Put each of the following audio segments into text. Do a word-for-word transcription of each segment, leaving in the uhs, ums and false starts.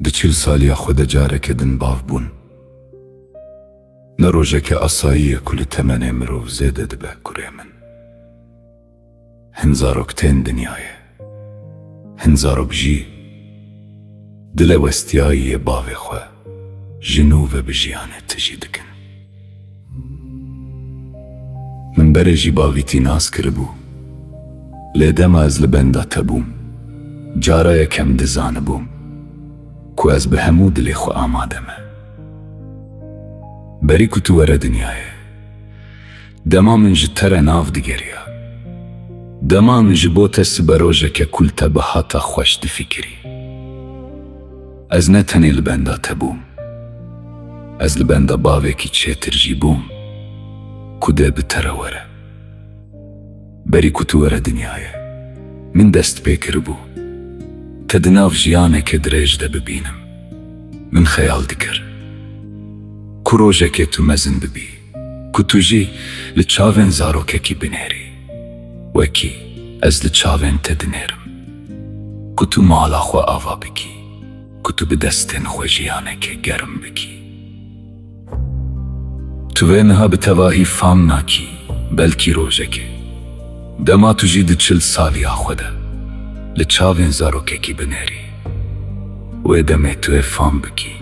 Di çil saliya xwe de careke din bav bûn. Ne rojeke asayî ye ku li temenê mirov zêde dibe kurê min. Hin zarok tên dinyayê. Hin zarok jî dilê westiyayî yê bavê xwe ji nû ve bi jiyanê tijî dikin. Min berê jî bavîtî nas kiribû. Lê dema ez li benda te bûm, cara yekem dizanibûm ku ez bi hemû dilê xwe amade me. Berî ku tu were dinyayê, dema min ji te re nav digeriya, dema min ji bo te siberojeke ku li te bihata xweş difikirî. Ez ne tenê li benda te bûm. Ez li benda bavekî çêtir jî bûm ku dê bi te re were. Berî ku tu were dinyayê, min dest pê kiribû te di nav jiyaneke dirêj de bibînim. Min xeyal dikir ku rojekê tu mezin bibî, ku tu jî li çavên zarokekî binêrî, wekî ez li çavên te dinêrim, ku tu mala xwe ava bikî, ku tu bi destên xwe jiyaneke germ bikî. Tu vê niha bi tevahî fam nakî, belkî rojekê, dema tu jî di çil saliya xwe de li çavên zarokekî binêrî, wê demê tu ê fam bikî,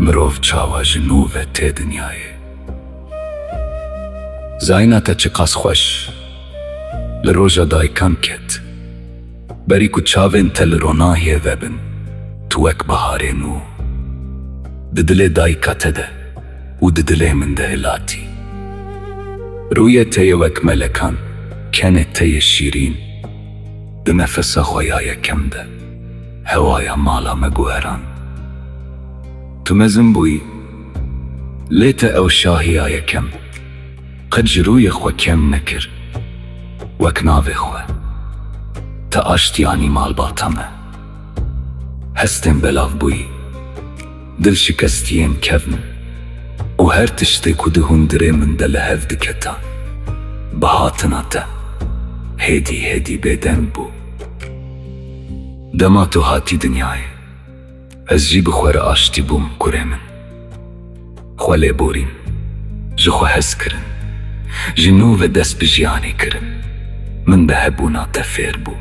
mirov çawa ji nû ve tê dinyayê. Zayîna te çiqas xweş li roja dayikan ket. Berî ku çavên te li ronahiyê vebin, tu wek biharê nû di dilê dayika te de û di dilê min de hilatî. Rûyê te yê wek melekan, kenê te yê şîrîn, di nefesa xwe ya yekem de hewaya mala me guheran. Tu mezin bûyî, lê te ew şahiya yekem qet ji rûyê xwe kêm nekir. Wek navê xwe, te aştiyanî malbata me. Hestên belav bûyî, dilşikestiyên kevn û her tiştê ku di hundirê min de li hev diketa, bi hatina te hêdî hêdî bêdeng bû. Dema tu hatî dinyayê, ez jî bi xwe re aştî bûm kurê min. Xwe lêborîn, ji xwe hez kirin, ji nû ve dest bi jiyanê kirin. Min bi hebûna te fêr bû.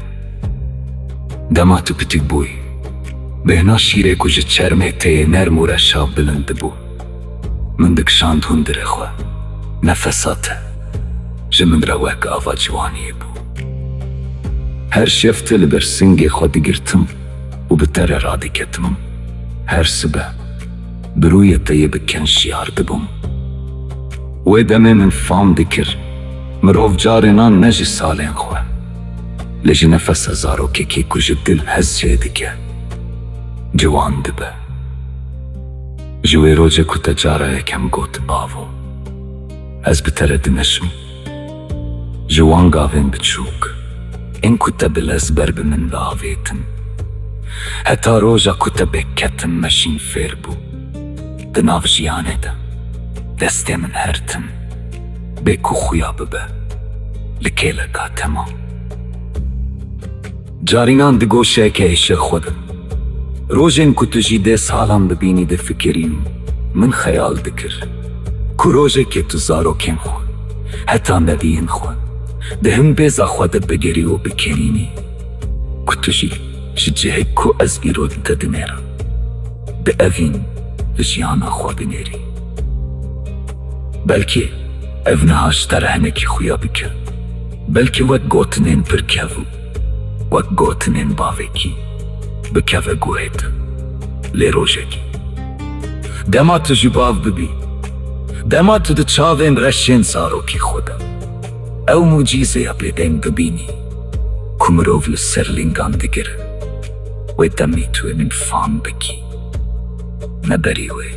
Dema tu pitik bûyî, bêhna şîrê ku ji çermê te yê nerm û reşa bilind dibû, min dikişand hundirê xwe. Nefesa te ji min re wek ava ciwaniyê bû. Her şev te li ber singê xwe digirtim û bi te re radiketim. Her sibe bi rûyê te yê bi ken şiyar dibûm. Wê demê min fam dikir, mirov carênan ne ji salên xwe, lê ji nefesa zarokekî ku ji dil hez jê dike, ciwan dibe. Ji wê rojê ku te cara yekem got, bavo, ez bi te re dimeşim. Ji wan gavên biçûk ên ku te bi lez ber bi min ve avêtin, heta roja ku te bêk ketin meşîn fêr bû. Di nav jiyanê de destê min her tim bê ku xuya bibe li kêleka te ma. Carînan di goşeyeke êşe xwe de, rojên ku tu jî dê salan bibînî, difikirîm. Min xeyal dikir ku rojekê tu zarokên xwe, heta neviyên xwe, di hin bêza xwe de bigerî û bikerînî ku tu jî ji cihê ku ez îro li te dinêrim, dievîn li jiyana xwe binêrî. Belkî ev niha ji te re hinekî xuya bike. Belkî wek gotinên pir kev û wek gotinên bavekî bikeve guhê te. Lê rojekî, dema tu ji bav bibî, dema tu di çavên reşên zarokî xwe de ew mucîzeya bêdeng bibînî ku mirov li ser lingan digire, wê demê tu ê min fam bikî. Me berî wê.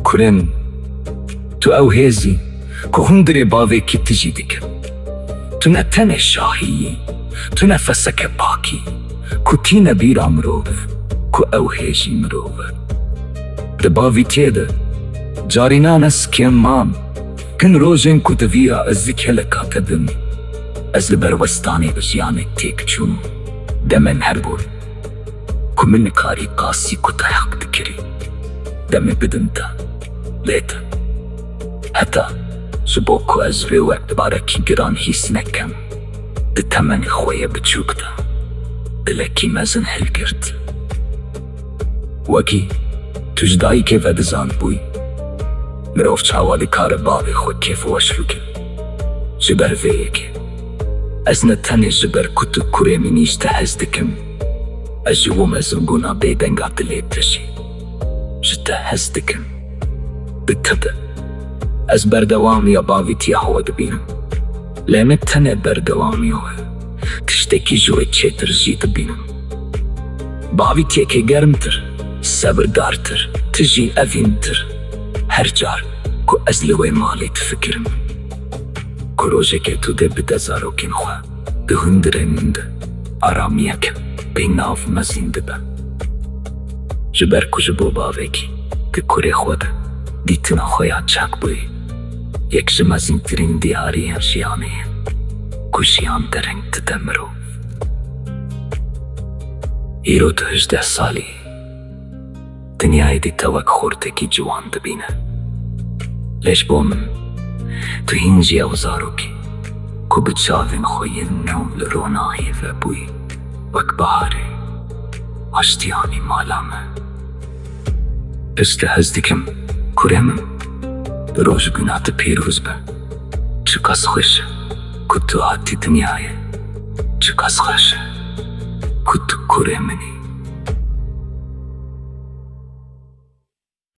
Kurê min, tu ew hêz î ku hundirê bavekî tijî dike. Tu ne tenê şahî yî, tu nefeseke pak î ku tîne bîra mirov, ku ew hê jî mirov e. Di bavîtiyê de carînan ez kêm mam, hin rojên ku di vîya ez di kêleka te bim, ez li ber westanê bi jiyanek têk çûm, demên herbûn. Ku Min nikarî qasî ku te heq dikirî demê bidim te. Lê te heta ji bo ku ez vê wek barekî giran hîs nekem, di temenê xwe yê biçûk de dilekî mezin hilgirt. Wekî tu ji dayikê ve dizanibûyî, mirov çawa dikare bavê xwe kêfweş bike? Ji ber vê yekê ez ne tenê ji ber ku tu kurê min î ji te hez dikim, ez ji bo mezinbûna bêdenga dilê te jî ji te hez dikim. Bi te de ez berdewamiya bavîtiya xwe dibînim. Lê ne tenê berdewamiya we, tiştekî ji wê çêtir jî dibînim. Bavîtiyekê germtir, sebirdartir, tijî evîntir. Her car ku ez li wê malê difikirim, ku rojekê tu dê bide zarokên xwe, di hundirê min de aramiyek bênav mezin dibe. Ji ber ku ji bo bavekî di kurê xwe de dîtina xwe ya çak bûyî, yek ji mezîntirîn diyariyên jiyanê ye ku jiyan dereng dide mirov. Îro tu hejdeh salî yî. Dinyayê dî te wek xortekî ciwan dibîne. Lê ji bo min, tu hîn jî ew zarok î ku bi çavên xwe yên new li ronahiyê ve bûyî, wek biharê aştiyanî mala me. Ez te hez dikim, kurê min. Rojbûna te pîroz be. Çiqas xweş e ku tu hatî dinyayê. Çiqas xweş e ku tu kurê min î.